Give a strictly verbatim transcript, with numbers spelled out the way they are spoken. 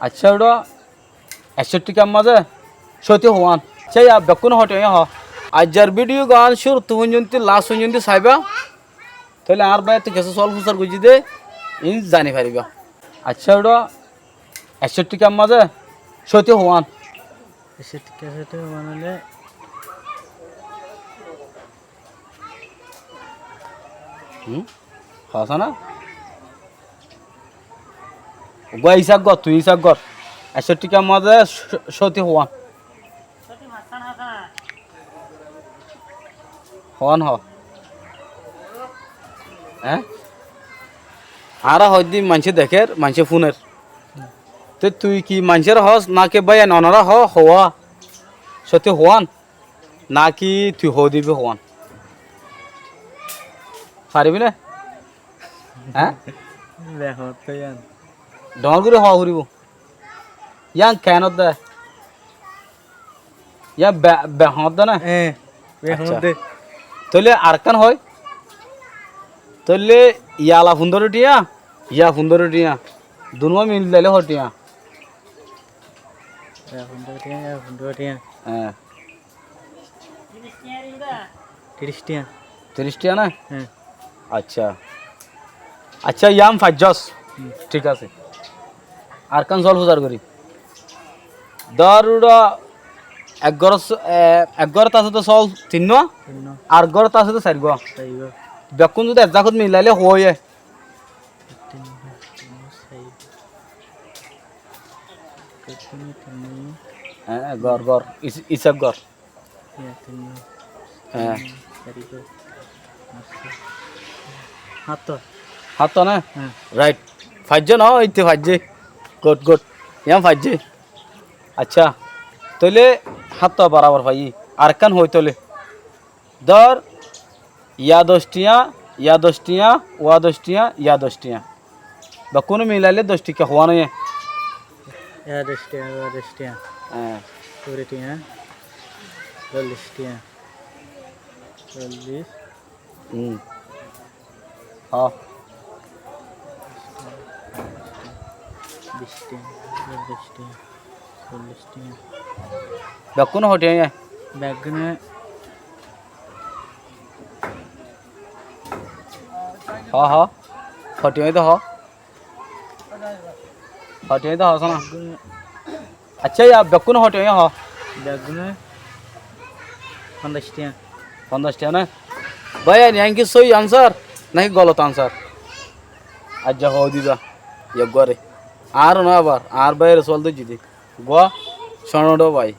Accá, uçó, ekcó thíkar mazé cóti hoón. Accá, yá bekkúne hothiyé hoó. Aijjar bídiyo gán cúruttu fóijjonto last fóijjonto saibá, tóile añár báiyattú kessú suwal fusár goijjí dé, iín zani faribá. Accá, uçó, ekcó thíkar mazé cóti hoón. Ekcó thíkar cóti hoón óile Hum? Hoó sá na? Uggúa isab gor, tui isab gor. Ekcó thíkar mazé cóti hoón. Hoón hoó. Eé? Añára hoóidde maincé dekér, maincé fúner. Te tui ki maincóre hoós náki báiyain onorá hoó, hoó? Cóti hoón? Náki tui hoó dibi hoón? Faribí né? Eé? Behoóñtte yían. Dhoóñr gorí hoó foribó. Yían keénot dé? Yían be-, behoóñt dé né? Eé, behoóñt dé. Accá. Tóile arekkán hoói? Tóile yala fundóro thiañ, ya fundóro thiañ. Dunúa mil dailé hoó thiañ? Ya fundóro thiañ, ya fundóro thiañ. Eé. Tiríc thiañ. Tiríc thiañ né? Hé. Accá. Accá, yían faijjós. Hum. Thík asé. Arekkán suwal fusár gorí. Dór uçó ek górot, e, ek górot asé dé suwal tinnúa, tinnúa. Ar górot asé dé sairgúa. Sairgúa. Bekkún zudi ek zagót milailé hoóiye. Tinnúa, tinnúa, sairgúa. Bekkúne tinnúa. Hé, gor, gor. Is-, isab gor. Yá, tinnúa. Hé. Tinnúa, sairgúa. Accá. Háñttua. Háñttua né? Hé. Right. Faijjé no, íte faijjé. Good, good. Yían faijjé. Accá. Tóile háñttua barabor faiyí. Arekkán hoói tóile. Dór, ya doc thiañ, ya doc thiañ, uá doc thiañ, ya doc thiañ. Bekkúne milailé doc thíka hoón óiye. Ya doc thiañ, uá doc thiañ. Hé. Kuri thiañ, cóllic thiañ. Cóllic. Hum. Hoó. Bic thiañ, cóllic thiañ, cóllic thiañ. Bekkúne hoó thiañ yé? Bekkúne. Hoó, hoó. Hoó thiañ yé dé hoó. Hoó thiañ yé dé hoó sóna. Bekkúne. Accá, yá bekkúne hoó thiañ yé hoó? Bekkúne fonzaic thiañ. Fonzaic thiañ né? Báiyain, yían ki sóiyi ansar náki golot ansar? Aijja hoó diba, yeggúare. Añáre no abar, añár báiyore suwal dóijje dé. Gua, cóñço bái.